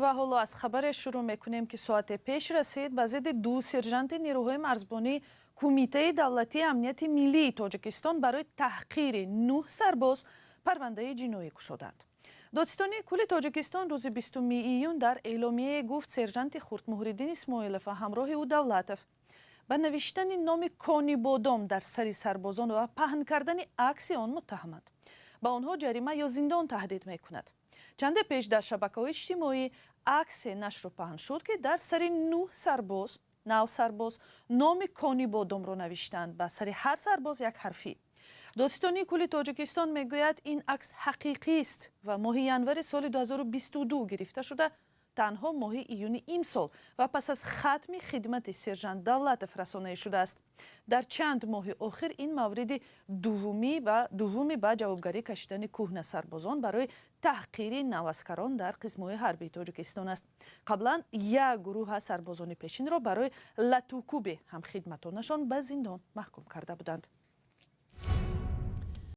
Ва ҳоло аз хабаре шурӯъ мекунем, ки соате пеш расид. Ба зидди ду сержанти нерӯҳои марзбонии Кумитаи давлатии амнияти миллии Тоҷикистон барои таҳқири нӯҳ сарбоз парвандаи ҷиноӣ кушоданд. Додситонии кулли Тоҷикистон рӯзи 20 июн дар эъломияе гуфт, сержанти хурд Муҳриддин Исмоилов ва ҳамроҳи ӯ Давлатов ба навиштани номи Конибодом дар сари сарбозон ва паҳн кардани акси он муттаҳаманд. Ба онҳо ҷарима ё зиндон таҳдид мекунад. Чанде пеш дар шабакаҳои иҷтимоӣ аксе нашру паҳн шуд, ки дар сари нӯҳ сарбоз, навсарбоз, номи Конибодомро навиштанд, ба сари ҳар сарбоз як ҳарфӣ. Додситонии кулли Тоҷикистон мегӯяд, ин акс ҳақиқист ва моҳи январи соли 2022 гирифта шуда, танҳо моҳи июни имсол ва пас аз хатми хидмати сержант Давлатов расонаӣ шудааст. Дар чанд моҳи охир ин мавриди дуввуми ба ҷавобгарӣ кашидани кӯҳна сарбозон барои таҳқири наваскарон дар қисмҳои ҳарбии Тоҷикистон аст. Қаблан як гурӯҳ аз сарбозони пешинро барои латукӯби ҳамхидматонашон ба зиндон маҳкум карда буданд.